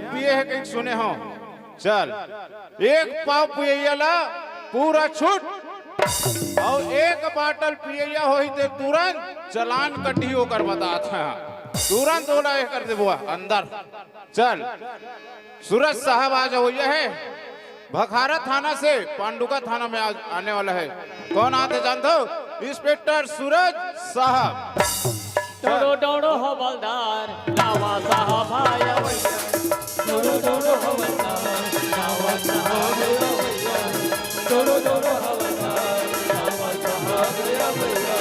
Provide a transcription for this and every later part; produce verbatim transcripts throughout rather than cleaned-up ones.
पिए हे कहीं सुने हो। चल, एक पाव पियैया ला पूरा छूट, अउ एक बाटल पियैया होही ते तुरंत चलान कटही ओकर, बतात हे। तुरंत ओला ये कर देबो अंदर। चल, सूरज साहब आ जाओ, ये है भखारा थाना से पांडुका थाना में आज आने वाला है। कौन आते जानते हो? इंस्पेक्टर सूरज साहब। डोड़ो डोड़ो हवलदार, लावा साहब आया भैया। डोड़ो डोड़ो हवलदार, लावा साहब आया भैया। डोड़ो डोड़ो हवलदार, लावा साहब आया भैया।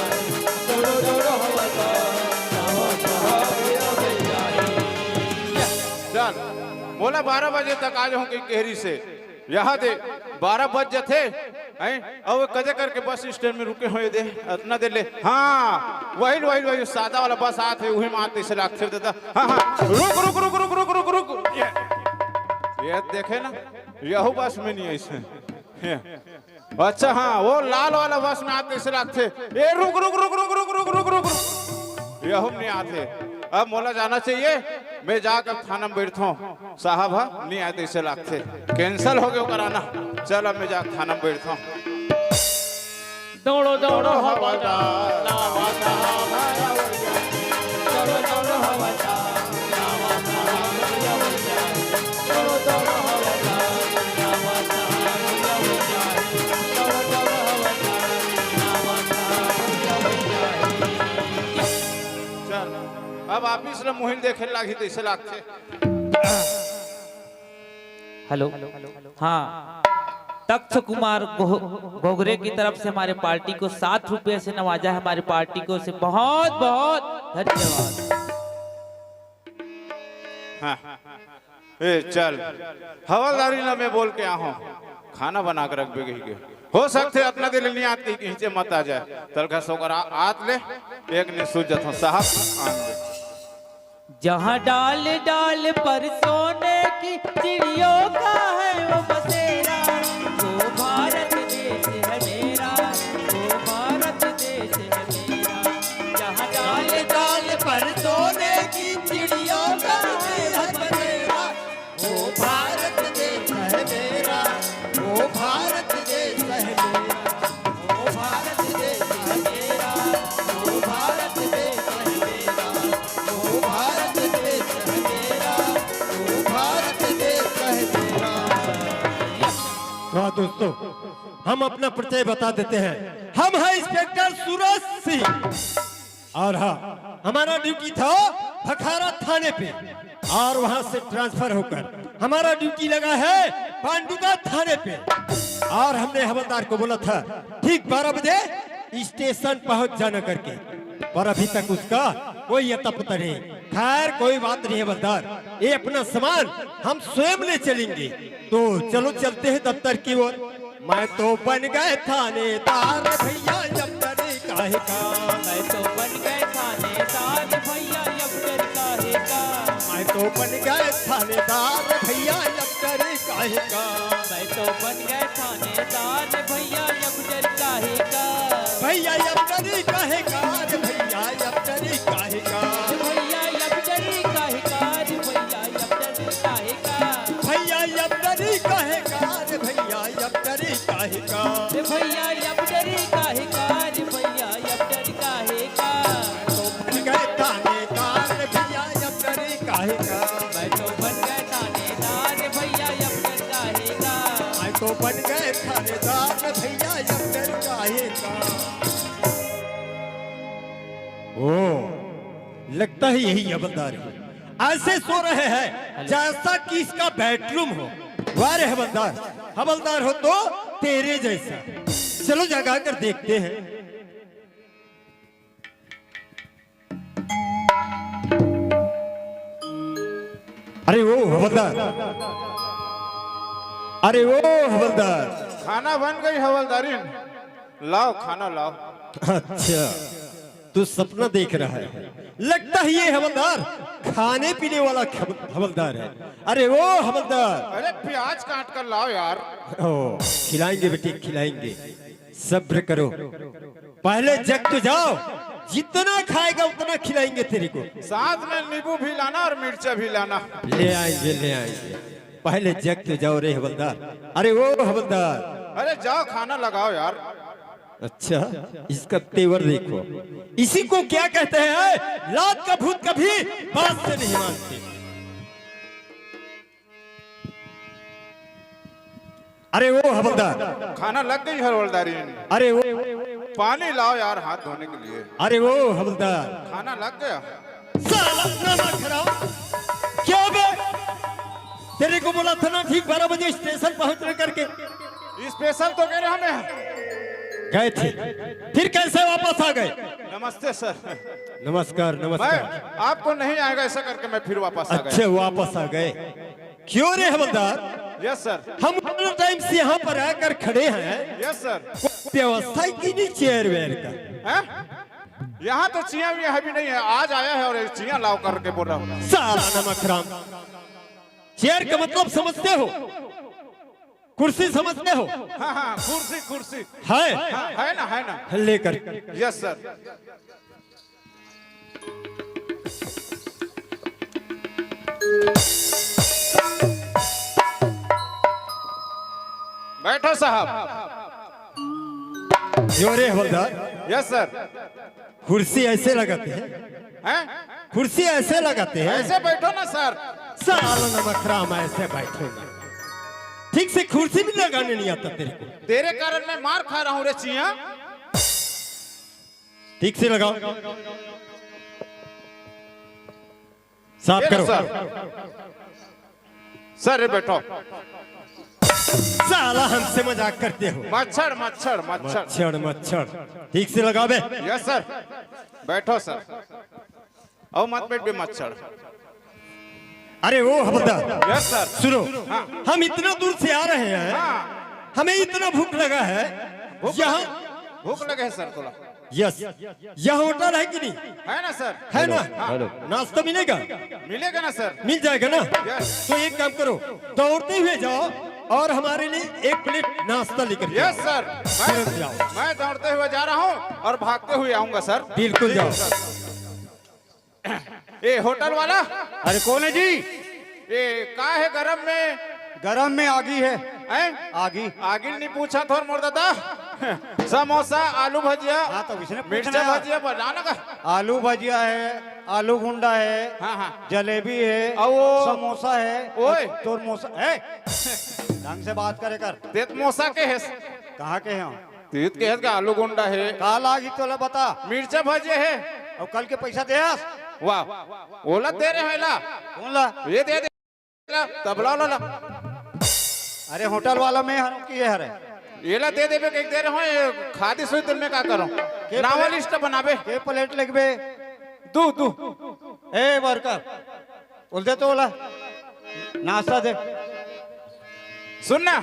डोड़ो डोड़ो हवलदार, लावा साहब आया भैया। चल, बोला बारह बजे तक आ जाऊं कहीं केहरी से। यहाँ दे, बारह बज जथे, हैं? अउ कदे करके बस स्टैंड में रुके होए दे, अतना देर ले। हाँ, वही, वही, वही सादा वाला बस आत हे, उही में आत तइसे लागथे दादा। हाँ, हाँ, रुक, रुक, रुक, रुक, रुक, रुक, रुक। ये, ये देखे ना, यहू बस में नहीं ऐसे। ये, अच्छा, हाँ, वो लाल वाला बस में आत तइसे लागथे। ए, रुक, रुक, रुक, रुक, रुक, रुक, रुक, रुक। यहू में नहीं आत हे। अब मोला जाना चाहिए, मैं जाकर थाना में बैठता हूँ। साहब ह नहीं आए तइसे लागथे, cancel हो गया ओकर आना। चल, अब मैं जाके थाना में बैठता हूँ। दौड़ो दौड़ो हवलदार, लावा साहब आया भैया। दौड़ो दौड़ो हवलदार, लावा साहब आया भैया। दौड़ो दौड़ो हवलदार, लावा साहब आया भैया। दौड़ो दौड़ो हवलदार, लावा साहब आया भैया। चल, अब ऑफिस ल मुहिल देखे लागही तइसे लागथे। हेलो। हाँ, तक्ष कुमार घो-, घोघरे की तरफ से हमारे पार्टी को सात रुपये से नवाजा है। हमारे पार्टी को से बहुत बहुत धन्यवाद। हाँ। ए, चल, हवलदारी ला मैं बोल के आहूँ, खाना बना के रखबे कहिके। हो सकथे अतना देर ले नहीं आत कहिके, हिचे मत आ जाए। तलखा सोकर आ-, आत ले, एक ने सूझ जथों साहब, आन दे। जहाँ डाल डाल पर सोने की चिड़ियों का है वो बसेरा, वो भारत देश है मेरा, वो भारत देश है मेरा। जहाँ डाल डाल पर सोने की चिड़ियों का है वो बसेरा, वो भारत देश है मेरा, वो भारत देश है मेरा, वो भारत देश है मेरा, वो भारत देश है मेरा, वो भारत देश है मेरा, वो भारत देश है मेरा। हाँ दोस्तों, हम अपना परिचय बता देते हैं। हम हैं इंस्पेक्टर सूरज सिंह। और हाँ, हमारा ड्यूटी था भखारा थाने पे और वहां से ट्रांसफर होकर हमारा ड्यूटी लगा है पांडुका थाने पे। और हमने हवलदार को बोला था ठीक बारह बजे स्टेशन पहुंच जाना करके, पर अभी तक उसका कोई अता पता नहीं। खैर, कोई बात नहीं हवलदार, ये अपना सामान हम स्वयं ले चलेंगे। तो चलो चलते हैं दफ्तर की ओर। मैं तो बन गए थानेदार भैया, अब डरे काहे का। मैं तो बन गए थानेदार भैया, अब डर काहे का। मैं तो बन गए थानेदार भैया, अब डरे काहे का। मैं तो बन गए थानेदार भैया, अब डर काहे का। भैया अब डरे काहे का, भैया अब डरे काहे का। भैया अब डरे काहे का, भैया अब डरे काहे का। भैया अब डरे काहे का रे भैया, अब डरे काहे का? रे भैया, अब डरे काहे का? रे भैया, अब डरे काहे का? तो बन गए थानेदार रे भैया, अब डरे काहे का? मैं तो बन गए थानेदार रे भैया, अब डरे काहे का? मैं तो बन गए थानेदार रे भैया, अब डरे काहे का? ओ, लगता है यही हवलदार है। ऐसे सो रहे हैं जैसा कि इसका बेडरूम हो। वाह रे हवलदार, हवलदार हो तो तेरे जैसा। चलो जगा कर देखते हैं। अरे ओ हवलदार, अरे ओ हवलदार। खाना बन गई हवलदारिन, लाओ खाना लाओ। अच्छा, तू सपना देख रहा है। लगता है ये हवलदार खाने पीने वाला खब-, हवलदार है। अरे ओ हवलदार। अरे प्याज काट कर लाओ यार। ओ, खिलाएंगे बेटे, खिलाएंगे, सब्र करो। पहले जग तो जाओ, जितना खाएगा उतना खिलाएंगे तेरे को। साथ में नींबू भी लाना और मिर्चा भी लाना। ले आएंगे, ले आएंगे। पहले जग तो जाओ रे हवलदार। अरे ओ हवलदार। अरे जाओ, खाना लगाओ यार। अच्छा, इसका तेवर देखो, इसी को क्या कहते हैं? लात का भूत कभी बात से नहीं मानते। अरे ओ हवलदार। खाना लग गई हवलदारी। अरे ओ। पानी लाओ यार, हाथ धोने के लिए। अरे ओ हवलदार। खाना लग गया। साला नमक हराम। क्या बे? तेरे को बोला था ना ठीक बारह बजे स्टेशन पहुंचने करके। स्पेशल तो कह रहे हमें। गए थे, फिर कैसे वापस आ गए? नमस्ते सर। नमस्कार, नमस्कार। मैं आपको नहीं आएगा ऐसा करके मैं फिर वापस आ गया। अच्छे, वापस आ गए। क्यों रे हवलदार? Yes sir. हम उतना टाइम से यहाँ पर आकर खड़े हैं। Yes sir. कोई व्यवस्था ही की नहीं चेयर वेयर का? हैं? यहाँ तो चिया भी है भी नहीं है, आज आया है और ये चिया लाओ करके बोल रहा हूँ। साला नमक हराम। चेयर का मतलब समझते हो? कुर्सी समझते हो? हाँ हाँ, कुर्सी, कुर्सी। है? हाँ, है ना, है ना। लेकर। Yes sir. बैठो साहब। यो रे हवलदार। Yes sir. कुर्सी ऐसे लगाते हैं? हैं? कुर्सी ऐसे लगाते हैं? ऐसे बैठो ना सर। साला नमक हराम, ऐसे बैठो ना। ठीक से कुर्सी भी लगाने नहीं आता तेरे को। तेरे कारण मैं मार खा रहा हूँ रे चिया। ठीक से लगाओ। साफ ये लो करो। सर। सर, ये बैठो। साला हमसे मजाक करते हो। मच्छर, मच्छर, मच्छर। मच्छर, मच्छर। ठीक से लगाओ बे। Yes sir. बैठो सर। और मत बैठ बे मच्छर। अरे ओ हवलदार। Yes sir. सुनो। हाँ। हम इतना दूर से आ रहे हैं। हाँ। हमें इतना भूख लगा है। भूख यहाँ लगे? भूख लगे है सर थोड़ा। यस। यह होटल है कि नहीं? है ना सर? है ना? Hello, hello. नाश्ता मिलेगा? मिलेगा ना सर? मिल जाएगा ना? यस। तो एक काम करो, दौड़ते हुए जाओ और हमारे लिए एक प्लेट नाश्ता लेकर के यस आओ। सर। तुरंत जाओ। मैं, मैं दौड़ते हुए जा रहा हूँ और भागते हुए आऊंगा सर। बिल्कुल जाओ। ए होटल वाला। अरे कौन है जी? ए का है गरम में? गरम में आगी है। हैं? आगी। आगी नहीं पूछा थोर मोर दादा। समोसा, आलू भजिया, हाँ, तो इसने पूछना मिर्चा है। भजिया बनाना का। आलू भजिया है, आलू गुंडा है, हाँ, हाँ। जलेबी है, और वो समोसा है, ओए। तोर मोसा है। ढंग से बात करे कर। तेत मोसा के है? कहाँ के हैं? तीत के हेत का आलू गोंडा हे। का लागी तोला बता। मिर्चा भजे हे। अउ कल के पैसा दे आस। वाह, ओला दे रहे हैं ला। कौन ला? ये दे दे। तबला वाला ला। अरे होटल वाला मैं हूँ कि ये हरे? ये ला दे देबे के दे रहे हो, ये खादी सुई दिन में का करो? के नावा प्लेट? लिस्ट बनाबे। के प्लेट लगबे? दू, दू। ए वर्कर, उल दे तो ओला नाश्ता दे। सुन ना,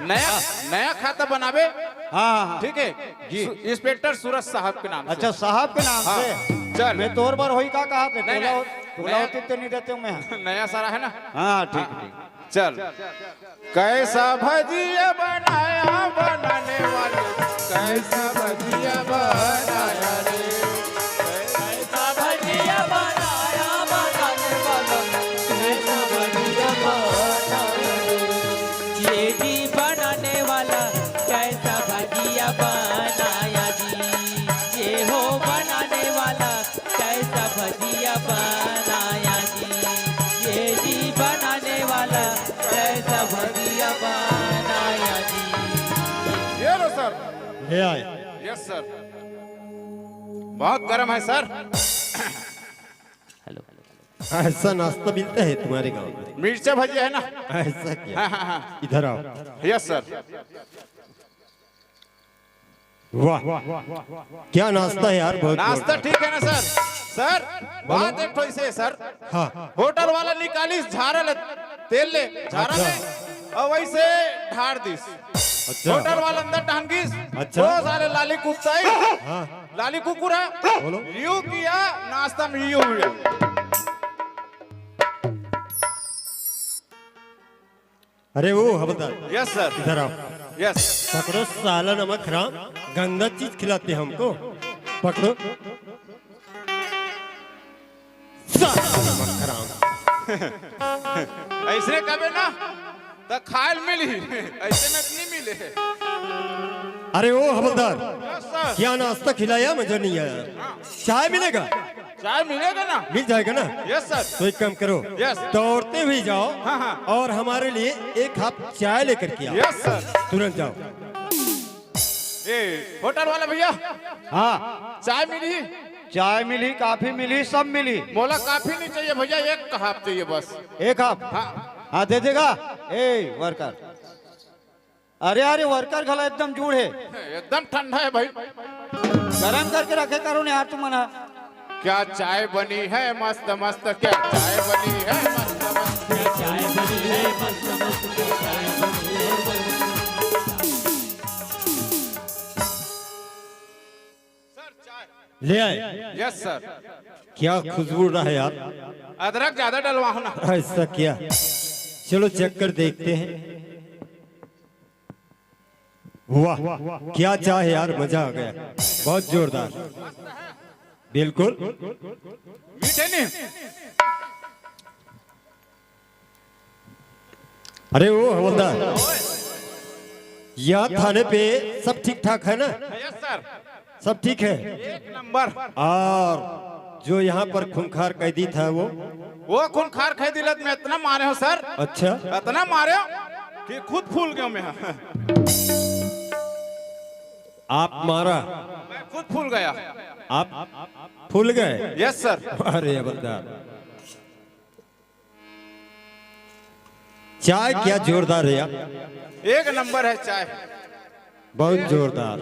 नया, हाँ। नया खाता बनाबे। हाँ, हाँ, हाँ। ठीक है? जी। सु-, इंस्पेक्टर सूरज साहब के नाम से। अच्छा, साहब के नाम हाँ, से। चल। मैं तोर बर होई का कहा थे? नहीं, तोला नहीं। हो-, तोला नया होती तो नहीं देते हूँ मैं। नया सारा है ना? हाँ, ठीक, हाँ। ठीक। चल। कैसा भजिया बनाया बनाने वाले, कैसा भजिया बनाया रे। कैसा भजिया बनाया बनाने वाला, कैसा भजिया बनाया रे। ये जी बनाने वाला, कैसा भजिया बनाया जी। ये हो बनाने वाला, कैसा भजिया बनाया जी, ये जी बनाने वाला, कैसा भजिया बनाया जी। ये लो सर। ले आए। Yes sir. बहुत गर्म है सर। हेलो। ऐसा नाश्ता मिलता है तुम्हारे गांव में? मिर्चा भजिया है ना? ऐसा क्या? हाँ, हाँ, हाँ। इधर आओ। Yes sir. वाह, क्या नाश्ता है यार, बहुत नाश्ता जोरदार। ठीक है ना सर? सर, बोलो। बात एक ठो इसे सर। हाँ। होटल वाला निकालिस झारा ले, तेल ले, झारा अच्छा। ले, और वैसे ढार दिस। अच्छा। होटल वाला अंदर टांग गिस। अच्छा। वो साले लाली कुत्ता ही। हाँ। लाली कुकुर है। बोलो। यू किया, नाश्ता में यू हुआ। अरे वो हवलदार, यस सर। इधर आओ। यस। पकड़ो साला नमक हराम, गंदा चीज खिलाते हमको। पकड़ो। साला मक्खराम। अइसने कबे ना, त खायल मिलही, अइसे में नहीं मिले। अरे ओ हवलदार, Yes, sir। क्या नाश्ता खिलाया, मजा नहीं आया। चाय मिलेगा? चाय मिलेगा ना? मिल जाएगा ना? Yes, sir। तो एक काम करो, Yes। दौड़ते हुए जाओ हाँ, हाँ। और हमारे लिए एक कप चाय लेकर के आओ। Yes, sir। तुरंत जाओ। ए, होटल वाला भैया, हाँ। चाय मिली? चाय मिली, कॉफी मिली, सब मिली। मोला कॉफी नहीं चाहिए भैया, एक कप चाहिए बस। एक कप? हाँ। हाँ, दे देगा। ए वर्कर, अरे, अरे, वर्कर घला एकदम जूड़ हे। एकदम ठंडा है भाई। गरम करके रखे करो ना यार तुमन ह। क्या चाय बनी है मस्त मस्त, क्या चाय बनी है मस्त मस्त। क्या चाय बनी है मस्त मस्त, क्या चाय बनी है मस्त मस्त। ले आए। Yes, sir। क्या खुशबू रहा है यार। अदरक ज्यादा डलवाओ ना। ऐसा क्या? चलो चेक कर देखते हैं। वाह, क्या चाय है यार, मजा आ गया, बहुत जोरदार। बिल्कुल। मीठे नहीं। अरे ओ हवलदार, यहाँ थाने पे सब ठीक ठाक है ना? Yes, sir। सब ठीक है? एक नंबर। और जो यहाँ पर खूंखार कैदी था वो? वो खूंखार कैदी ला मैं इतना मारे हो sir। अच्छा। इतना मारे हो कि खुद फूल गया मैं। आप मारा? मैं खुद फूल गया। आप फूल गए? Yes, sir। अरे हवलदार, चाय क्या जोरदार है यार। एक नंबर है चाय। बहुत जोरदार,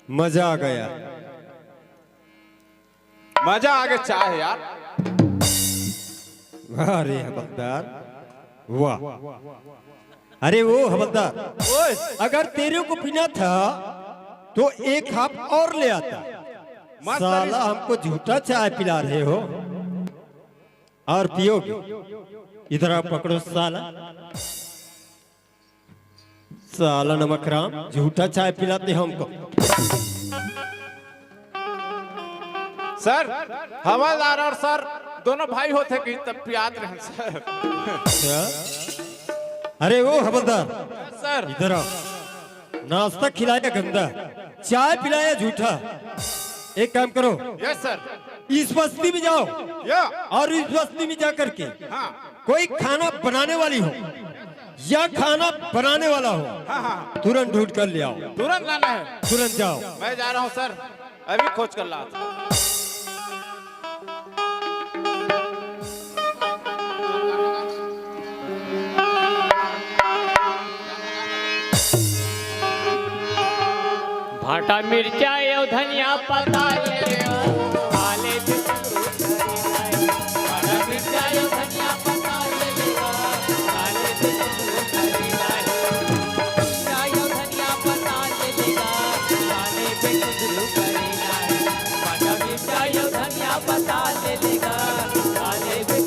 मजा आ गया। मजा आ गया चाय यार। अरे हवलदार, वाह। अरे वो हवलदार, ओए। अगर तेरे को पीना था तो एक कप और ले आता। मस्त साला, हमको झूठा चाय पिला रहे हो। और पियोगे? इधर आओ, पकड़ो साला। साला नमकराम, झूठा चाय पिलाते हमको। Sir, हवलदार और sir दोनों भाई होते कि तब पियात रहन sir। क्या? अरे वो हवलदार, Sir। इधर आओ। नाश्ता खिलाया गंदा, चाय पिलाया झूठा। एक काम करो, Yes, sir। इस बस्ती में जाओ या। और इस बस्ती में जा करके हाँ। कोई खाना बनाने वाली हो या खाना बनाने वाला हो, हाँ, हाँ। तुरंत ढूंढ कर ले आओ। तुरंत लाना है। तुरंत जाओ। मैं जा रहा हूँ sir, अभी खोज कर लाता हूँ। भाटा मिर्चा अउ धनिया पत्ता ले लेवा, काले से भाटा मिर्चा अउ धनिया पत्ता ले लेवा, काले से भाटा मिर्चा अउ धनिया पत्ता ले लेवा, काले से भाटा मिर्चा अउ धनिया पत्ता ले लेवा, काले से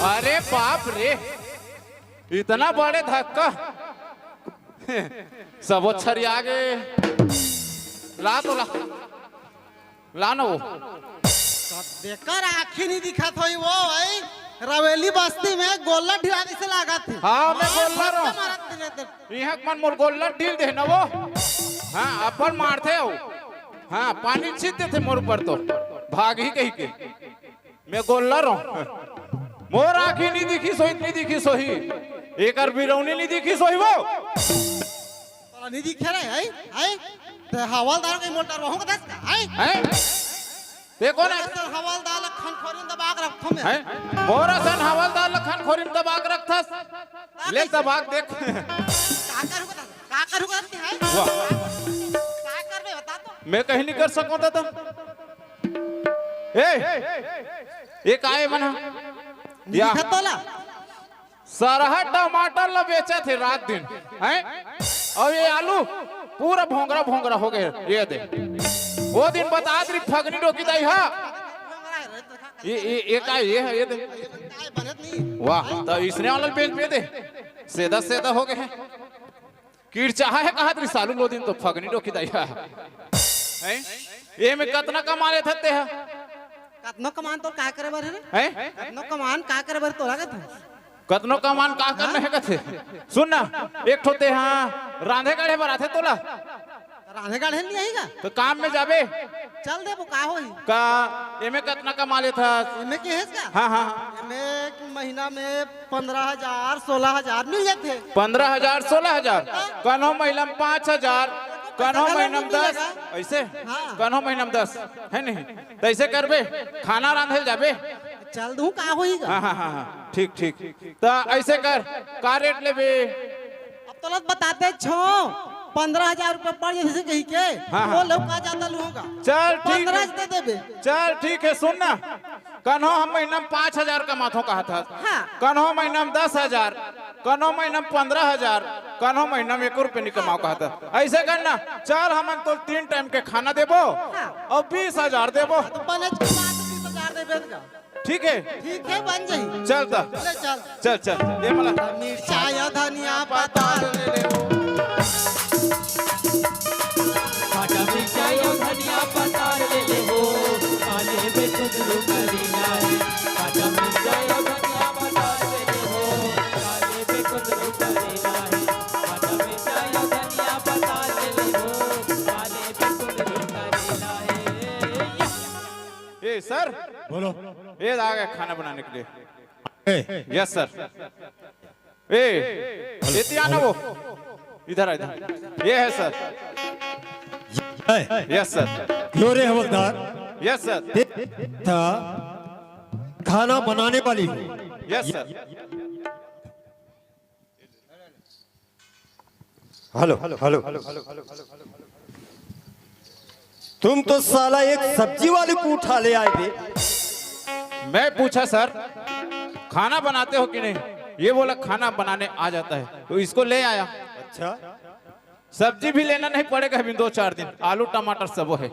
अरे बाप रे, इतना बड़े धक्का। सबो छरिया गे। ला तो ला। ला ना वो। सब बेकार आँखी नहीं दिखत होई वो, भाई। रवेली बस्ती में गोल्ला ढिला जैसे लागत हे। हाँ, मैं गोल्ला रहूँ। मारत दिन दिन। इहाँ के मन मोर गोल्ला ढील दे ना वो। हाँ, अपन मारथे हो। हाँ, पानी छीट देथे मोर ऊपर तो। भागही कहिके। मैं गोल्ला रहूँ। मोर आँखी नहीं दिखिस होही, नहीं दिखिस होही। एकर बिरौनी नहीं दिखिस होही वो। साला नहीं दिखे रे, हैं? हैं? ते हवलदार के मोटर वहूँ का दस का, हैं? हैं? ते कोन है? सर हवलदार खानखोरी में दबा के रखथों मैं। हैं? मोर असन हवलदार ल खानखोरी में दबा के रखथस? ले दबा के देख। का करूँगा? का करूँगा? हैं? वाह। का करबे बता तो? मैं कहीं नहीं कर सकूँ दादा। ए, ये का है मना? या। दिखत तोला? सरहा टमाटर ला बेचथे रात दिन, हैं? अउ ये आलू पूरा भोंगरा भोंगरा हो गए। ये दे, वो दिन बतात रही फगनी डोकी दाई हा। ये, ये, ये का, ये है, ये दे। वाह, तो इसने वाला बेच में दे, सेदा सेदा हो गए हैं। कीड़ चाहा है कहा तरी सालू लो दिन तो फगनी डोकी दाई हा। हैं? ये में कतना कमा लेथस ते हा? कतनो कमान तो का करे बर है रे? हैं? कतनो कमान का करे बर तोला कथे? कतनो कमान का करना है कथे? सुन ना, एक ठो ते हा रांधे गढ़े बर आथे तोला। रांधे गढ़े नहीं आही का? तो काम में जाबे। चल देबो, का होही? का एमे कतना कमा लेथस? एमे के हेस का? हाँ, हाँ, हाँ। एमे एक महीना में पंद्रह हजार, सोलह हजार मिल जाथे। पंद्रह हजार, सोलह हजार, कन्हो महीना में पाँच हजार, कन्हो महीना में दस, ऐसे? हाँ। कन्हो महीना में दस, है नहीं? तो ऐसे करबे, खाना रांधे ल जाबे। चल दूँ, का होही गा? हाँ, हाँ, हाँ, हाँ, ठीक, ठीक। तो ऐसे कर, का रेट लेबे? अब तोला बताते छो, पंद्रह हजार रुपये पड़ जाथे कही के, हाँ, हाँ। वो लोग का ज्यादा लूँगा। चल, ठीक पंद्रह है। दे देबे। चल, ठीक है, सुन ना, कन्हो हम महीना में पाँच हजार कमाथों कहा था, हाँ। कन्हो महीना में दस हजार, कन्हो महीना में पंद्रह हजार, कन्हो महीना में एक रुपये नहीं कमाओ कहा था। ऐसे करना, चल हमन तो तीन टाइम के खाना देबो हाँ। और बीस हजार देबो। तो बने बीस हजार देबे का। ठीक है, ठीक है, बन जाही। चल त। ले चल। चल, चल। ये मला। मिर्चा या धनिया पताल ले ले। काटा मिर्चा या धनिया पताल ले ले हो। काले में कुंदरू करी ना है। काटा मिर्चा या धनिया पताल ले ले हो। काले में कुंदरू करी ना है। काटा मिर्चा या धनिया पताल ले ले हो। काले में कुंदरू करी ना है। ये सर। बोलो। ये आ गए खाना बनाने के लिए। ए। Yes sir. ए, ये तियाना वो। इधर आ, इधर। ये है सर। ए। Yes sir. क्यों रे हवलदार? Yes sir. ते था खाना बनाने वाली हो। Yes sir. Hello, hello. तुम तो साला एक सब्जी वाले को उठा ले आए बे। मैं पूछा सर, खाना बनाते हो कि नहीं? ये बोला खाना बनाने आ जाता है, तो इसको ले आया। अच्छा। सब्जी भी लेना नहीं पड़ेगा अभी दो चार दिन, आलू टमाटर सब है।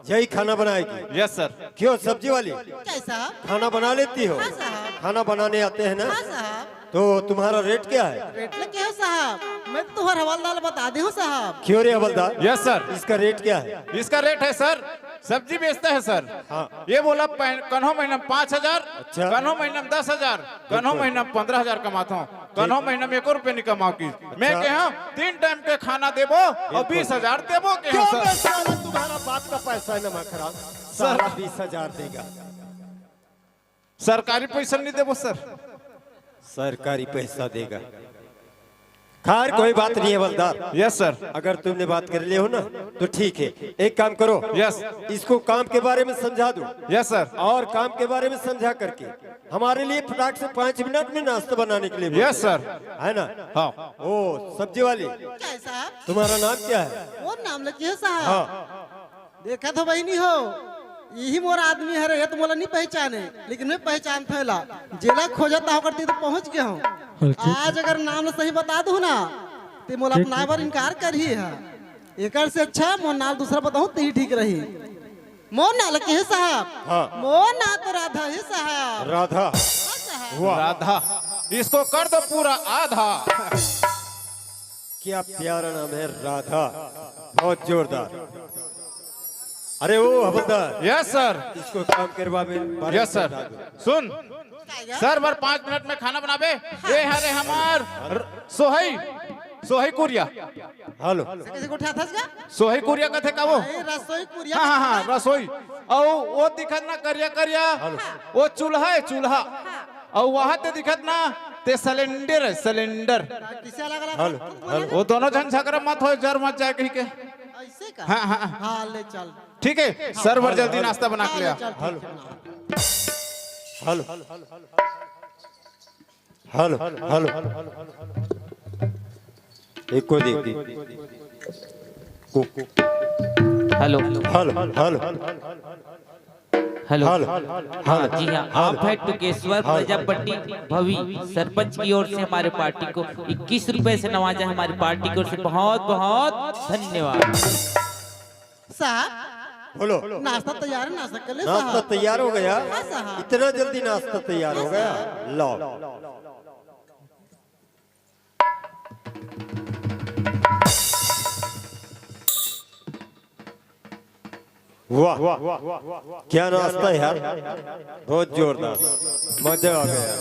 यही खाना बनाएगी? Yes sir. क्यों सब्जी वाली? कैसा? खाना बना लेती हो? हाँ साहब। खाना बनाने आते हैं ना? हाँ साहब। तो तुम्हारा रेट क्या है? रेट ल के हो साहब? मैं तो तुम्हारा हवलदार बता दे हूँ साहब। क्यों रे हवलदार? Yes sir. इसका रेट क्या है? इसका रेट है सर, सब्जी बेचता है सर। हाँ। ये बोला पै-, कन्हो महीना में पाँच हजार, अच्छा। कन्हो महीना में दस हजार, कन्हो बिल्कुल। महीना में पंद्रह हजार कमाता हूँ, कन्हो महीना में एक रुपये नहीं कमाओ की। मैं अच्छा। कहा तीन टाइम के खाना देबो और बिल्कुल। बीस हजार देबो के क्यों सर। बे साला तुम्हारा बाप का पैसा है ना मखरा? सर। साला बीस हजार देगा। सरकारी पैसा नहीं देबो सर। सरकारी पैसा देगा। खैर, कोई बात नहीं है हवलदार। Yes sir. अगर तुमने बात कर लिए हो ना, तो ठीक है। एक काम करो। यस। इसको काम के बारे में समझा दो। Yes sir. और काम के बारे में समझा करके हमारे लिए फटाक से पाँच मिनट में नाश्ता बनाने के लिए बोलो। Yes sir. है ना? हाँ। ओ, सब्जी वाली। क्या है साहब? तुम्हारा नाम क्या है? वो नाम लगे है साहब। हाँ। देखत हो बहिनी हो, यही मोर आदमी हरे, ये तो मोला नहीं पहचाने, लेकिन मैं पहचानथों एला। जेला खोजत होकर ती तो पहुंच गया हूँ। अच्छा। आज अगर नाम ल सही बता दूँ ना, ते मोला अपनाए बर इनकार करही है। एकर से अच्छा मोर नाम दूसरा बताऊँ, ते ही ठीक रही। मोर नाम ल के है साहब? हाँ। मोर नाम तो राधा है साहब। राधा। हाँ साहब। वाह। राधा, इसको कर दो पूरा आधा। क्या प्यारा नाम है राधा, बहुत जोरदार। अरे ओ हवलदार, यस सर। इसको काम करवा में बारे में यस सर। समझा दो। सुन, सर बर पाँच मिनट में खाना बनाबे। ये हरे हमार र-, सोहई, सोहई कुरिया। हेलो। कैसे उठा था इसका? सोहई कुरिया कथे का वो? अरे, रसोई कुरिया हाँ, हाँ, हाँ, कथे ना? रसोई। अउ वो दिखत ना करिया करिया, हेलो। वो चूल्हा है, चूल्हा। अउ वहां ते दिखत ना, ते सिलेंडर है, सिलेंडर। किसे अलग अलग हेलो, हेलो। वो दोनों झन झगड़ा मत हो, जर मत जाए कहीं के। ऐसे का? हाँ, हाँ। हाँ, ले चल। ठीक है, सर बर हेलो, जल्दी हेलो। नाश्ता बना के हाँ, ले ले आ। चल, ठीक हेलो। है, बना। Hello, hello, hello. एको दे। को, को। Hello. Hello, hello. Hello. Hello. हाँ, जी हाँ, आप हैं टुकेश्वर प्रजापति भवी, सरपंच की ओर से हमारे पार्टी को इक्कीस रुपए से नवाजा, हमारी पार्टी की ओर से बहुत बहुत धन्यवाद। साहब, बोलो। नाश्ता तैयार है, नाश्ता कर ले नाश्ता साहब। तैयार हो गया? हाँ साहब। इतना जल्दी नाश्ता तैयार हो गया? लाओ। वाह, क्या नाश्ता है यार, बहुत जोरदार, मजा आ गया।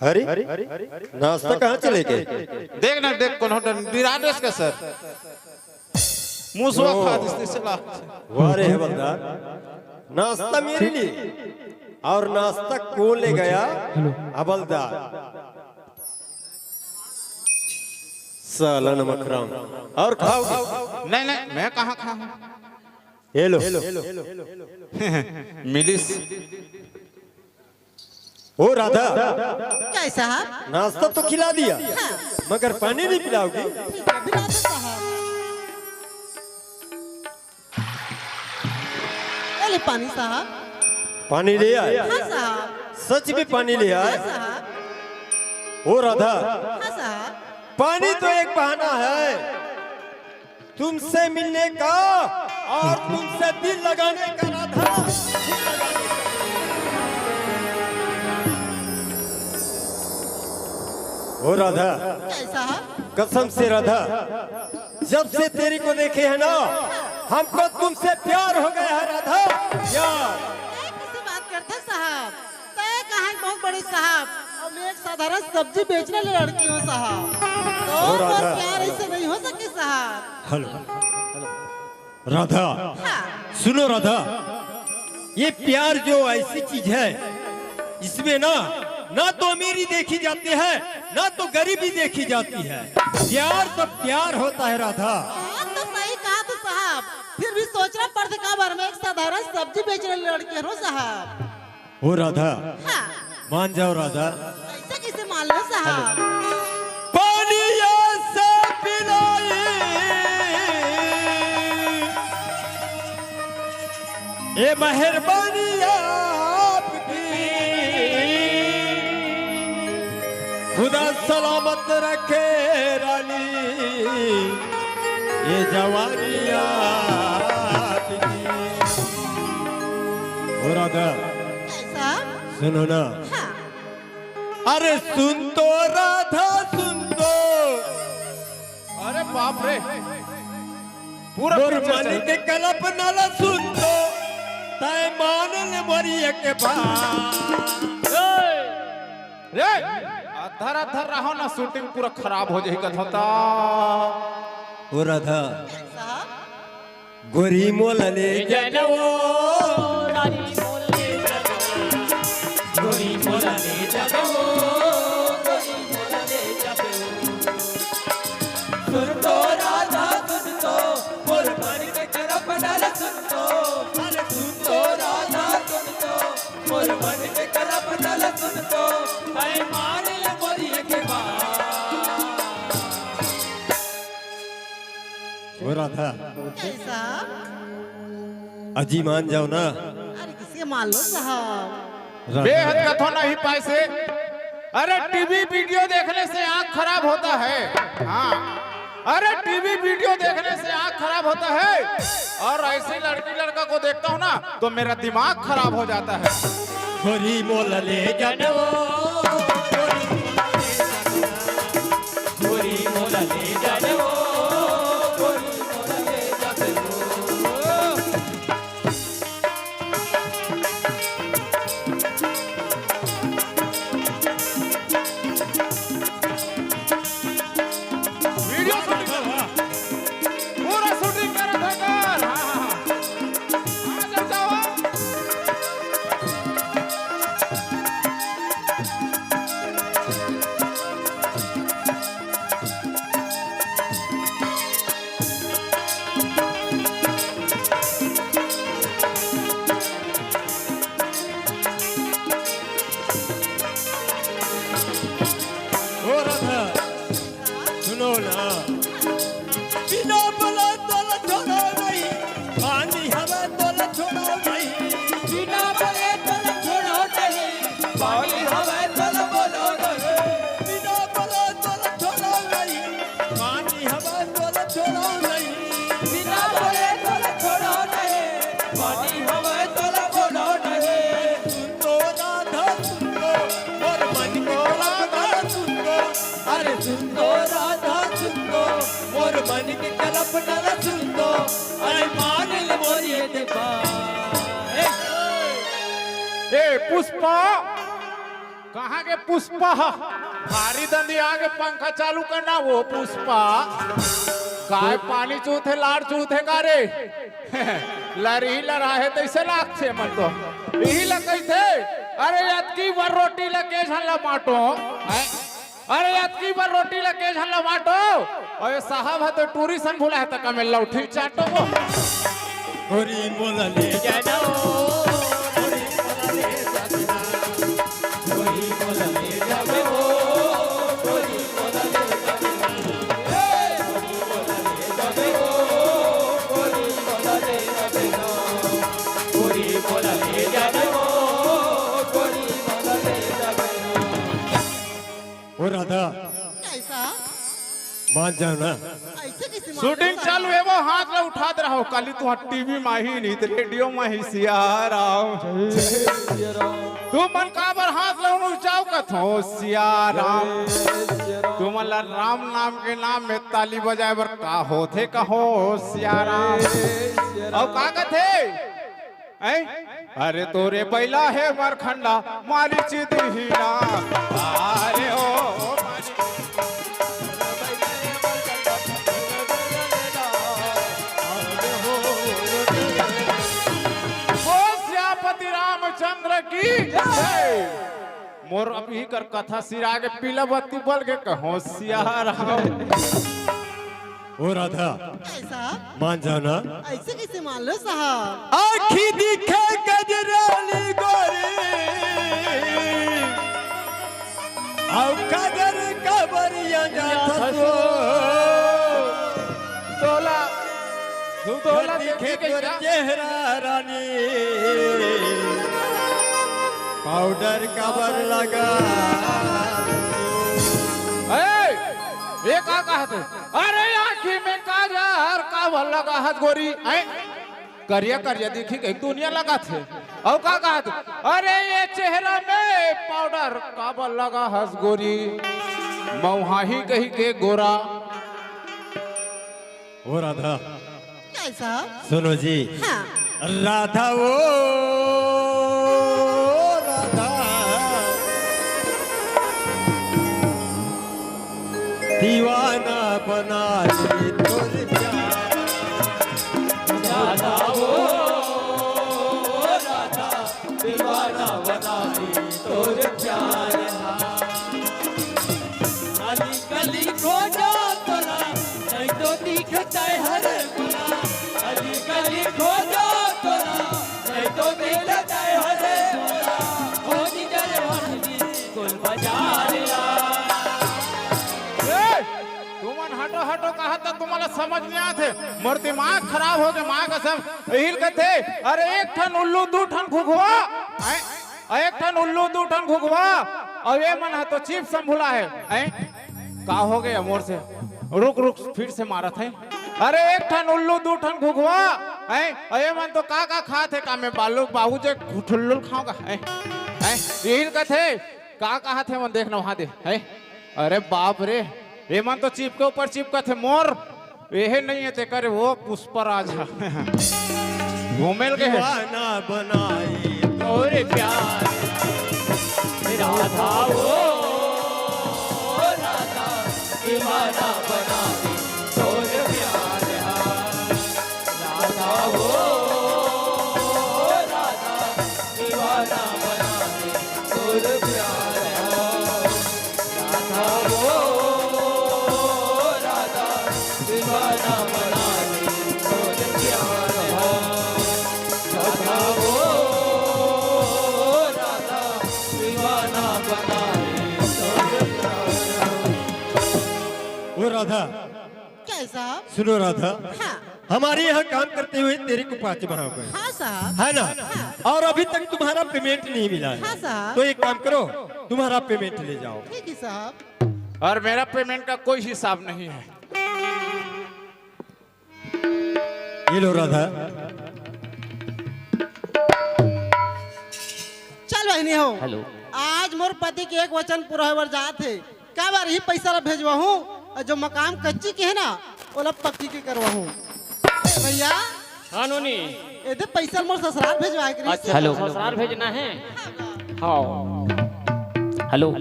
अरे, नाश्ता कहाँ चले गए? देख ना, देख, कोनो डन-, डिराडेस का सर। मुसवा ओ। खा दिस, दिस ला। वाह रे हवलदार, नाश्ता मेरे लिए। और नाश्ता कौन ले गया? हेलो। हवलदार। साला नमकराम। और खाओगे? नहीं, नहीं, मैं कहाँ खाऊँ? ये लो। मिलिस। ओ राधा, क्या है साहब? नाश्ता तो खिला दिया, हाँ। मगर पानी नहीं पिलाओगी? ठीक है, पिला दो साहब। ये ले पानी साहब। पानी ले आए? हाँ साहब। सच में पानी ले आए? हाँ साहब। ओ राधा, हाँ साहब। पानी तो एक बहाना है तुमसे मिलने का और तुमसे दिल लगाने का, राधा। ओ राधा, क्या साहब? कसम से राधा, जब से तेरी को देखे है ना, हमको तुमसे प्यार हो गया है राधा, प्यार। ये कैसे बात करते साहब? तय कहाँ बहुत बड़े साहब, अब मैं एक साधारण सब्जी बेचने वाली लड़की हूँ साहब। तो ओ राधा। प्यार ऐसे नहीं हो सके साहब। हेलो, राधा, हाँ। सुनो राधा, ये प्यार जो ऐसी चीज है, इसमें ना, ना तो अमीरी देखी जाती है, ना तो गरीबी देखी जाती है। प्यार तो प्यार होता है राधा। बात तो सही कहा तो साहब, फिर भी सोचना पड़ता का बार में एक साधारण सब्जी बेचने वाली लड़की हूँ साहब। ओ राधा, हाँ। मान जाओ राधा। ऐसा कैसे मान लो साहब? पानी ऐसा पिलाई, ये मेहरबानी आपकी, खुदा सलामत रखे रानी, ये जवानी आपकी। ओ राधा, साहब। सुनो ना। हाँ। अरे सुन तो राधा सुन तो। अरे बाप रे, पूरा मोर picture मन चल के कल्पना ला सुन तो, तय मान ले मोरी एक बात। रे, अधर अधर रहो ना, shooting पूरा खराब हो जाही कथों ता। ओ राधा, साहब। गोरी मोला ले जगो, गोरी मोला ले जगो, गोरी मोला ले जगो। सुन तो राधा सुन तो, मोर मन के कल्पना ला सुन तो, अरे सुन तो राधा सुन तो, मोर मन के कल्पना ला सुन तो, ऐ मान ले मोरी एक बात। ओ राधा। कैसा? अजी मान जाओ ना। अरे किसके मान लो साहब? राधा। बेहद कथो नहीं पाए से। अरे टीवी वीडियो देखने से आंख खराब होता है। हाँ। अरे टीवी वीडियो देखने से आंख खराब होता है। और ऐसे लड़की लड़का को देखता हूँ ना तो मेरा दिमाग खराब हो जाता है। गोरी मोला ले जानो, गोरी मोला ले जानो, गोरी मोला ले जानो। वीडियो शूटिंग कर रहा। पूरा शूटिंग कर रहा था कर। हाँ, हाँ, हाँ। आ जाओ, जाओ। मन के कल्पना ला सुन तो, अरे पागल मोरिये दे बा। ए, ए, पुष्पा, कहाँ के पुष्पा? भारी दंदी आगे पंखा चालू करना, वो पुष्पा। काय पानी चूथे, लार चूथे का रे? लरही लराहे तैसे लागथे मन तो। इही ला कहिथे, अरे अतकी बर रोटी ला के झन ला बांटो। हैं? अरे अतकी बर रोटी ला के झन ला बांटो। अरे साहब ह तो टूरी सन भुला है, त का में लौठी चाटो वो। होरी मोला ले जाना, होरी मोला ले जाना, होरी मोला ले जाना, होरी मोला ले जाना, होरी मोला ले जाना, होरी मोला ले जाना, होरी मोला ले जाना, होरी मोला ले जाना। ओ राधा, कैसा? मान जाओ ना। ऐसे कैसे मान शूटिंग जाओ? चालू हे, वो हाथ ला उठात रहो। काली तुहार टीवी मा ही नहीं, तो रेडियो मा ही सियाराम। तुमन काबर हाथ ला ऊंचाव कथो सियाराम? तुमन ला राम नाम के नाम में ताली बजाए बर का होथे कहो सियाराम? अउ का कथे? हैं? अरे तोरे बैला हे मरखंडा, मारी चिदहीना। अरे ओ, ओ सियापति रामचंद्र की जय। मोर अभी कर कथा सिरा के पीला बत्ती बल के कहो सियाराम। ओ राधा, कैसा? मान जाओ ना। ऐसे कैसे मान लो साहब? आँखी दिखे गजरानी गोरी, अउ काजर कबरिया जात सो। तोला, तोला दिखे देखी के तोर जा। चेहरा रानी, पाउडर काबर लगा? ए, ये का कहत हे? अरे आँखी में काजर काबर लगा हस गोरी? हैं? करिया करिया दिखी के दुनिया लगाथे। अउ का कहत? अरे ये चेहरा में पाउडर काबर लगा हस गोरी? मौहाही कही के गोरा। ओ राधा। कैसा? सुनो जी। हाँ। राधा ओ राधा। दीवाना बना ले तोर प्यार। राधा ओ राधा, दीवाना बना ले तोर प्यार। गली गली खोजो तोला, नहीं तो दिखता है हरे मोला। गली गली खोजो तोला, नहीं तो दिखता है हरे मोला। खोजी जरे वही गोल बाजार ला। ए, तुमन हटो हटो कहत त तुम्हाला समझ नहीं आथे। मोर दिमाग खराब हो गे, माँ कसम। इहिल कथे, अरे एक ठन उल्लू दू ठन घुघुआ। हैं? अउ एक ठन उल्लू दू ठन घुघुआ, अउ ये मन ह तो चिप्स संभुला हे। हैं? का हो गया मोर से? रुक रुक, फिर से मारत हे। अरे एक ठन उल्लू दू ठन घुघुआ, हैं? अउ ये मन तो का का खात हे? का मैं बालू बाबू जे घुठुल्लुल खाऊंगा? हैं? हैं? इहिल कथे, का कहत हे मन, देखना वहां दे। हैं? अरे बाप रे, ये मन तो चिप के ऊपर चिपकत हे मोर। एहे नहीं हे तेकर वो पुष्पराज ह। घूमेल के हे। दीवाना बनाई तोरे प्यार, राधा ओ राधा, दीवाना बनाई तोरे प्यार, राधा ओ राधा, दीवाना बनाई तोरे प्यार। राधा ओ राधा, दीवाना बना दे तोर प्यार हा। राधा ओ राधा, दीवाना बना दे तोर प्यार हा। ओ राधा, कैसा? सुनो राधा, हाँ। हमारे यहाँ काम करते हुए तेरे को पाँच माह हो गए, हाँ साहब। है ना? हाँ। और अभी तक तुम्हारा पेमेंट नहीं मिला है। हाँ साहब। तो एक काम करो, तुम्हारा पेमेंट ले जाओ। ठीक है साहब। और मेरा पेमेंट का कोई हिसाब नहीं है। ये लो राधा। चल बहिनी हो। हेलो। आज मोर पति के एक वचन पूरा होए बर जात हे। काबर ही पैसा ला भेजवाहूँ, अउ जो मकान कच्ची के हे ना, ओला पक्की के करवाहूँ। भैया, हाँ नोनी। एदे पैसा मोर ससुराल भेजवाए के रहिस। अच्छा, हेलो। ससुराल भेजना है। हाँ। हेलो।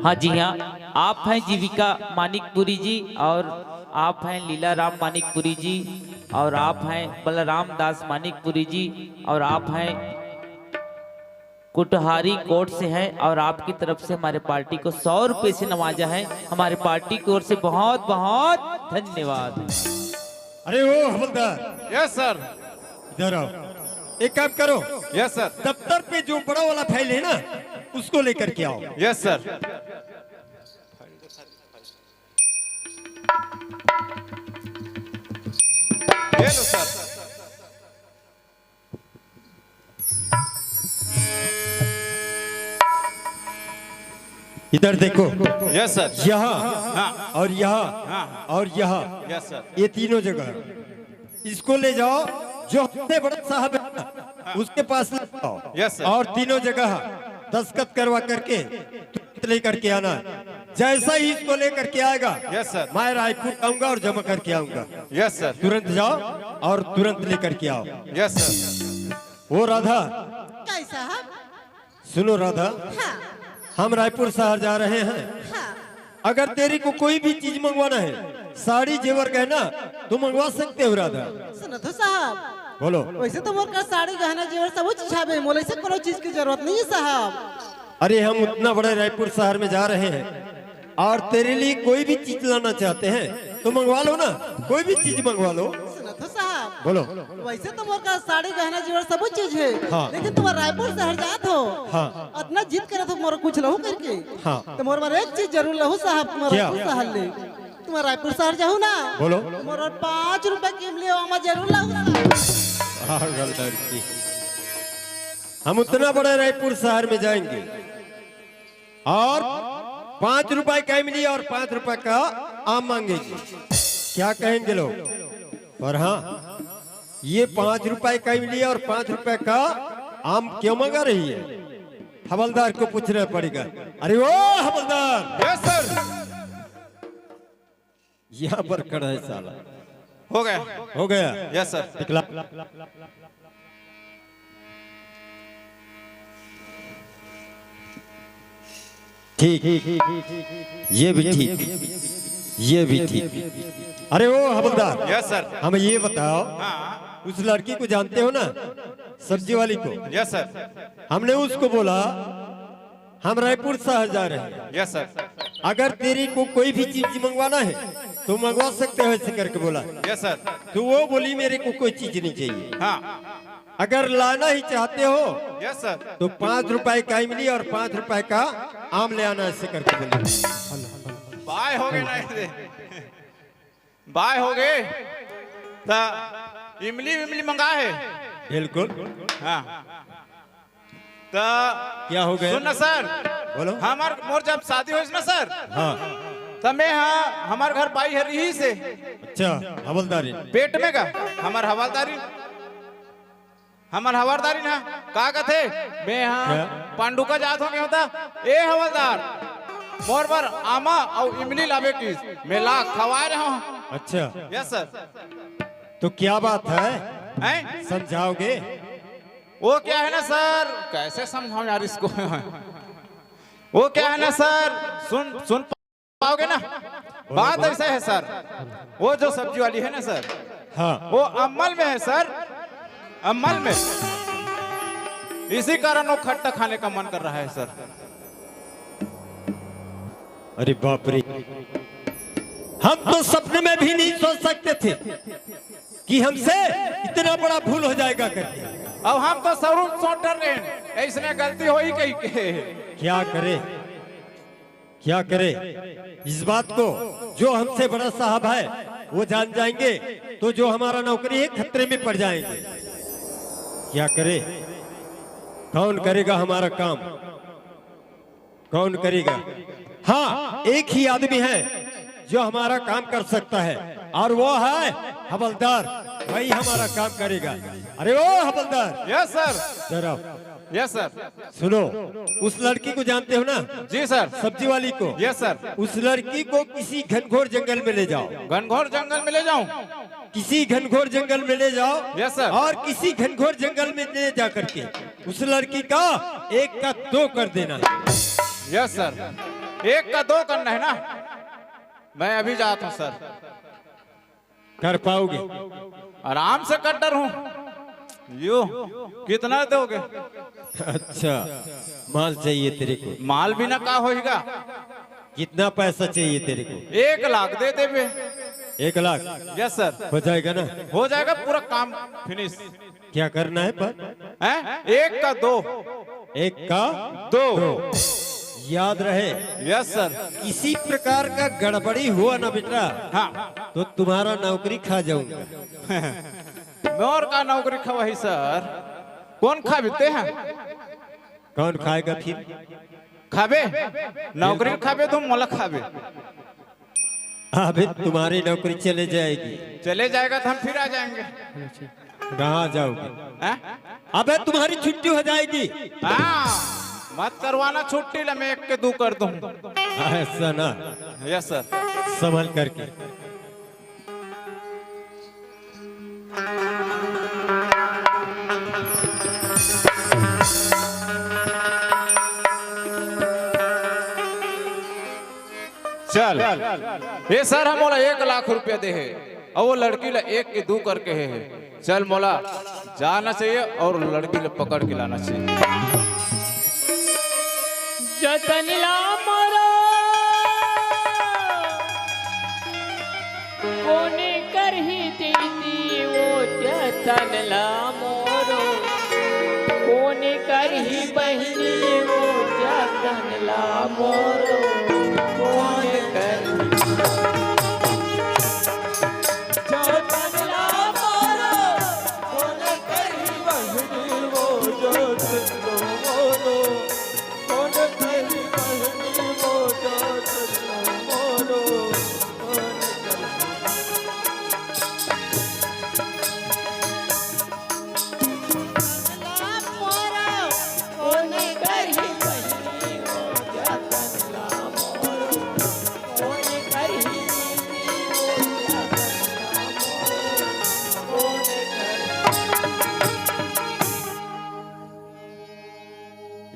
हाँ जी हाँ, आप हैं जीविका मानिकपुरी जी और आप हैं लीला राम मानिकपुरी जी और आप हैं बलराम दास मानिकपुरी जी और आप हैं कुटहारी कोर्ट से हैं और आपकी तरफ से हमारे पार्टी को सौ रुपए से नवाजा है। हमारे पार्टी की ओर से बहुत बहुत धन्यवाद। अरे ओ हवलदार, यस सर। इधर आओ, एक काम करो। Yes sir. दफ्तर पे जो बड़ा वाला फाइल है ना, उसको लेकर के आओ। Yes sir. ये लो सर। इधर देखो, यस सर। यहाँ हाँ। और यहाँ हाँ। और यहाँ, यस सर। ये तीनों जगह इसको ले जाओ, जो हमसे बड़ा साहब है उसके पास ले जाओ। Yes sir. और तीनों जगह दस्तखत करवा करके तुरंत लेकर के आना। जैसा ही इसको लेकर के आएगा, यस सर। मैं रायपुर आऊंगा और जमा करके आऊंगा। Yes sir. तुरंत जाओ और तुरंत लेकर के आओ। Yes sir. वो राधा, कैसा है? सुनो राधा, हाँ। हम रायपुर शहर जा रहे हैं। हाँ। अगर तेरी को कोई भी चीज मंगवाना है, साड़ी जेवर गहना, तो मंगवा सकते हो राधा। सुनो तो साहब, बोलो। वैसे तो मोर का साड़ी गहना जेवर सब चीज हवे, मोला ऐसे कोनो चीज की जरूरत नहीं है साहब। अरे हम उतना बड़े रायपुर शहर में जा रहे हैं और तेरे लिए कोई भी चीज लाना चाहते हैं तो मंगवा लो ना, कोई भी चीज मंगवा लो। सुनो तो साहब, बोलो। वैसे तो मोर का साड़ी गहना जेवर सब चीज है, हाँ। लेकिन तुम्हार रायपुर शहर जात हो, हाँ। इतना जिद करत हो मोर कुछ लहू करके, हाँ। तो मोर बर एक चीज जरूर लहू साहब, तुम्हार क्या? रायपुर शहर ले, तुम्हार रायपुर शहर जाहू ना, बोलो। मोर बर पाँच रुपए की इमली आमा जरूर लहू साहब। पागल लड़की, हम उतना बड़े रायपुर शहर में जाएंगे और पाँच रुपए का इमली और पाँच रुपए का आम मांगेंगे, क्या कहेंगे लोग? और हाँ, ये पाँच रुपए का इमली और पाँच रुपए का आम क्यों मंगा रही है? हवलदार को पूछना पड़ेगा। अरे ओ हवलदार, यस सर। यहाँ पर खड़ा है साला। हो गया। हो गया। Yes sir. दिखला। ठीक, ये भी ठीक, ये भी ठीक। अरे ओ हवलदार, यस सर। हमें ये बताओ, हाँ। उस लड़की को जानते हो ना, सब्जी वाली को? Yes sir. हमने उसको बोला हम रायपुर शहर जा रहे हैं। Yes sir. अगर तेरी को कोई भी चीज मंगवाना है तो मंगवा सकते हो, ऐसे करके बोला। Yes sir. तो वो बोली मेरे को कोई चीज नहीं चाहिए। हाँ। अगर लाना ही चाहते हो, यस सर। तो पाँच रुपए का इमली और पाँच रुपए का आम ले आना, ऐसे करके बोली। बाय हो गए ना, ऐसे बाय हो गए। तो इमली विमली मंगा है। बिल्कुल। हाँ। तो क्या हो गया? सुन ना सर, बोलो। हमार मोर जब शादी होइस ना सर, हाँ। तो मैं, हाँ, हमार घर बाई है रही से। अच्छा, हवलदारी। पेट में का हमार हवलदारी, हमार हवलदारी ना का कथे? मैं, हाँ, क्या? पांडुका जात हो गया होता। ए हवलदार, मोर बर आमा और इमली लावे किस, मैं ला खवाए रहा हूँ। अच्छा। Yes sir. तो क्या बात है? हैं? समझाओगे? वो क्या है ना सर, कैसे समझाऊं यार इसको? वो क्या है ना सर, सुन, सुन पाओगे ना? बात ऐसा है सर, वो जो सब्जी वाली है ना सर, हाँ। वो अमल में है सर, अमल में। इसी कारण वो खट्टा खाने का मन कर रहा है सर। अरे बाप रे, हम तो सपने में भी नहीं सोच सकते थे कि हमसे इतना बड़ा भूल हो जाएगा करके। अब हम तो सरू सोच डर रहे हैं, इसने गलती हो ही कही के। क्या करे, क्या करे? इस बात को जो हमसे बड़ा साहब है वो जान जाएंगे तो जो हमारा नौकरी है खतरे में पड़ जाएंगे। क्या करे, कौन करेगा हमारा काम, कौन करेगा? हाँ, एक ही आदमी है जो हमारा काम कर सकता है और वो है हवलदार। भाई हमारा काम करेगा। अरे ओ हवलदार, यस सर। जरा यस सर। सुनो, उस लड़की को जानते हो ना? जी सर। सब्जी वाली को। Yes sir. उस लड़की को किसी घनघोर जंगल में ले जाओ। घनघोर जंगल में ले जाऊं? किसी घनघोर जंगल में ले जाओ। Yes sir. और किसी घनघोर जंगल में ले जा करके उस लड़की का एक का दो कर देना है। Yes sir. एक का दो करना है ना? मैं अभी जाता हूँ सर। कर पाओगे? आराम से कर डर हूँ। यो, कितना दोगे? अच्छा, माल चाहिए तेरे को? माल बिना का होएगा? कितना पैसा चाहिए तेरे को? एक लाख दे देबे। एक लाख? Yes sir. हो जाएगा ना? हो जाएगा, पूरा काम फिनिश। क्या करना है पर? हैं? एक का दो। एक का दो। दो। याद रहे, यस सर। किसी प्रकार का गड़बड़ी हुआ ना बेटा, हाँ। तो तुम्हारा नौकरी खा जाऊंगा। मोर का नौकरी खवाही सर? कौन खाबे ते हैं? कौन खाएगा फिर? खाबे? नौकरी खाबे तो मोला खाबे। अबे तुम्हारी नौकरी चले जाएगी। चले जाएगा तो हम फिर आ जाएंगे। कहाँ जाओगे? हैं? अबे तुम्हारी छुट्टी हो जाएगी। हाँ, मत करवाना छुट्टी ला, मैं एक के दू कर दूँ। ऐसा ना। Yes sir. संभल करके। चल, ये सर हम मोला एक लाख रुपया दे हे, अउ वो लड़की ला एक के दू करके हे। चल, मोला जाना चाहिए अउ लड़की ला पकड़ के लाना चाहिए। जतन ला मोरो, कोन करही दीदी वो जतन ला मोरो, कोन करही बहिनी वो जतन ला मोरो, कोन करही जतन ला मोरो, कोन करही बहिनी वो जतन ला मोरो, कोन करही बहिनी वो जतन ला मोरो।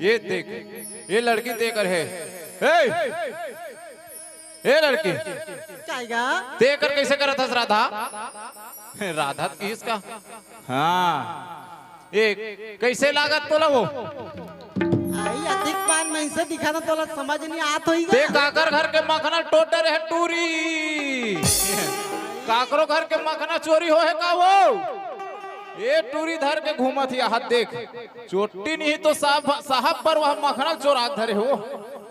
ये देख, ये लड़की देकर है। ए! ए लड़की, कायगा? ते कर कैसे करत हस राधा? राधा त किस का? हाँ। ए, कैसे लागत तोला वो? आई अधिक पान में से दिखाना तोला समझ नहीं आत होई ते गा। काकर घर के मखना टोटर है टूरी? काकरो घर के मखना चोरी हो है का वो? ए टूरी धर के घूमत ही हाथ देख। चोटी नहीं तो साहब, साहब पर वह मखना चोरा धरे हो।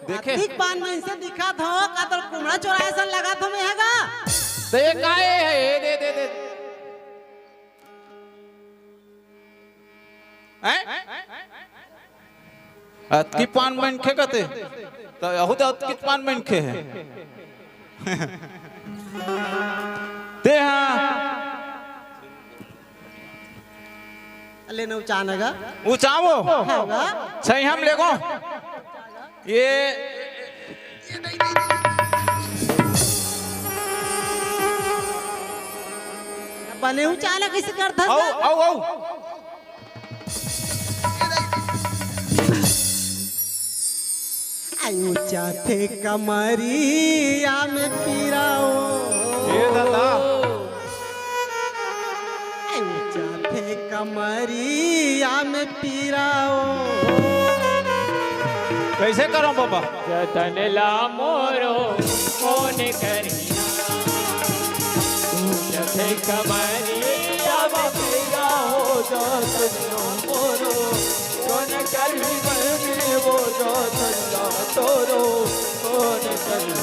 देखे? अधिक पान में से दिखा था, का तो कुमड़ा चोराए सन लगा था में हैगा। तो ये काहे है? ये दे, दे, दे। हैं? अतकी पान मनखे कते? तो यहू तो अतकी पान मनखे है। ते हाँ। ले न उचान गा। उचावो। हाँ गा। सही हम लेगो। ये बने उचाला कैसे करता? आओ, आओ, आओ। आयु चाथे कमरिया में पीराओ। ये दादा। आयु चाथे कमरिया में पीराओ। कैसे करो बाबा? जतन ला मोरो कौन करी? जथे कमरी अब तेरा हो जात मोरो, कौन करी बहनी वो जात तोरो, कौन करी?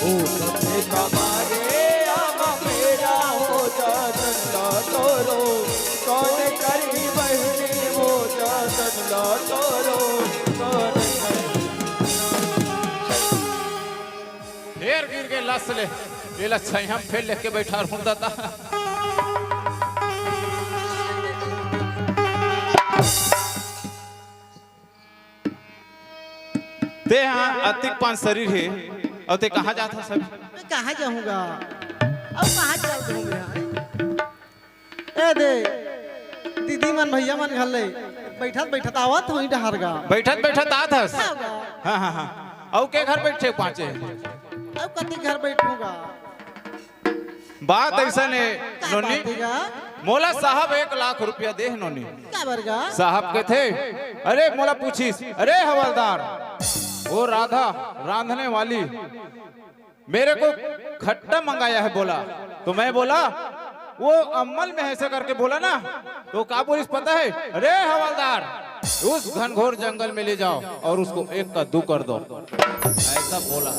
ओ जथे कमरी अब तेरा हो जात तोरो, कौन करी बहनी वो जात तोरो, कौन करी? ढेर गिर के लस ले। एला छैया म फेर लेके बैठा रहूं दादा। ते हा अतिक पान शरीर हे, अउ ते कहाँ जात हस? मैं कहाँ जाहूंगा? अउ कहाँ चल दूंगा? ए दे, दीदी मन, भैया मन घर ले बैठत बैठत आवत होही डहर गा। बैठत बैठत आत हस? हाँ गा। हाँ, हाँ, हाँ। अउ के घर बैठे पाँचे? अउ कति घर बैठूंगा? बात अइसन हे, का नोनी। बात हे गा? मोला साहब एक लाख रुपया दे हे, नोनी। काबर गा? साहब कथे, अरे मोला पूछिस, अरे हवलदार, वो राधा रांधने वाली मेरे को खट्टा मंगाया है बोला, तो मैं बोला, वो अम्मल में ऐसे करके बोला ना, तो का बोलिस पता है? अरे हवलदार, उस घनघोर जंगल में ले जाओ और उसको एक का दू कर दो, ऐसा बोला।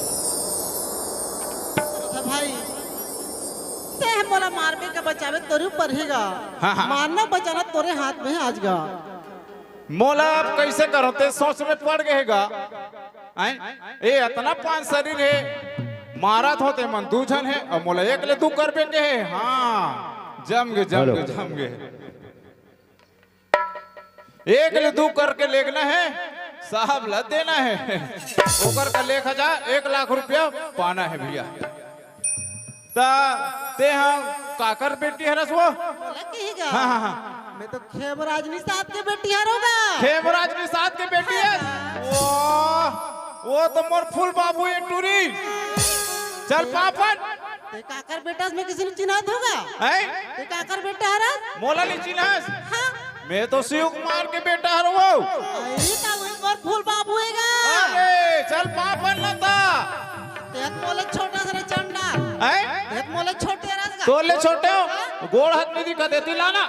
अच्छा भाई, ते ह मोला मारबे का बचाबे तोरे ऊपर हे गा। हाँ, हाँ। मारना बचाना तोरे हाथ में हे आज गा। मोला अब कइसे करों, ते सोच में पड़ गे हे गा। आय? ए, अतना पान शरीर हे, मारत हों ते मन दू झन हे, अउ मोला एक ले दू करबे के हे। हाँ, जम गे, जम गे, जम गे। एक ले दू करके लेगना हे, साहब ला देना हे। ओकर का लेखा जा, एक लाख रुपया पाना हे भैया। त ते ह काकर बेटी हरस वो? मोला कही गा। हाँ, हाँ, हाँ। मैं तो खेमराज निषाद के बेटी हरों गा। खेमराज निषाद के बेटी हे? हाँ। वाह, वो तो मोर फूल बाबू हे टूरी। चल पापन। ते काकर बेटा हस, मैं किसी ने चिन्हात हों गा? हैं? ते काकर बेटा हरस? मोला नहीं चिन्हस? हाँ। मैं तो शिव कुमार के बेटा हरों। अरे, त वो मोर फूल बाबू हे गा। अरे, चल पापन न ता। ते ह मोले छोटे हरस रे चंडा। हैं? ते ह मोले छोटे हरस गा। तोले छोटे हो? हाँ? गोड़ हाथ नहीं दिखा देती लाना।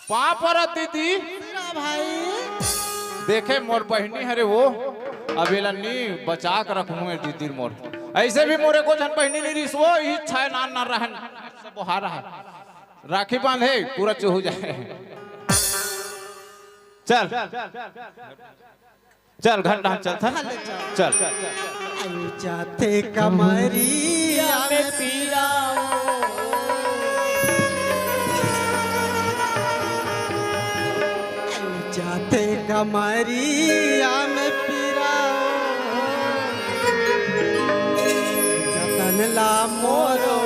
पाँव परत दीदी। तेरा भाई। देखे मोर बहिनी हरे वो, अब एला नी बचा के रखहूं मैं दीदी मोर। ऐसे भी मोरे को झन बहिनी नी रिस वो, इही छाय नान नान रहन। सब बोहा रहा। राखी बांधे, पूरा चुहू जाए। चल। चल, घर डाहर चल, था? चल, चल। चल। अउ जाथे कमरिया में पीरा ओ। अउ जाथे कमरिया में पीरा ओ। जतन ला मोरो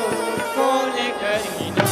कोने करही ना।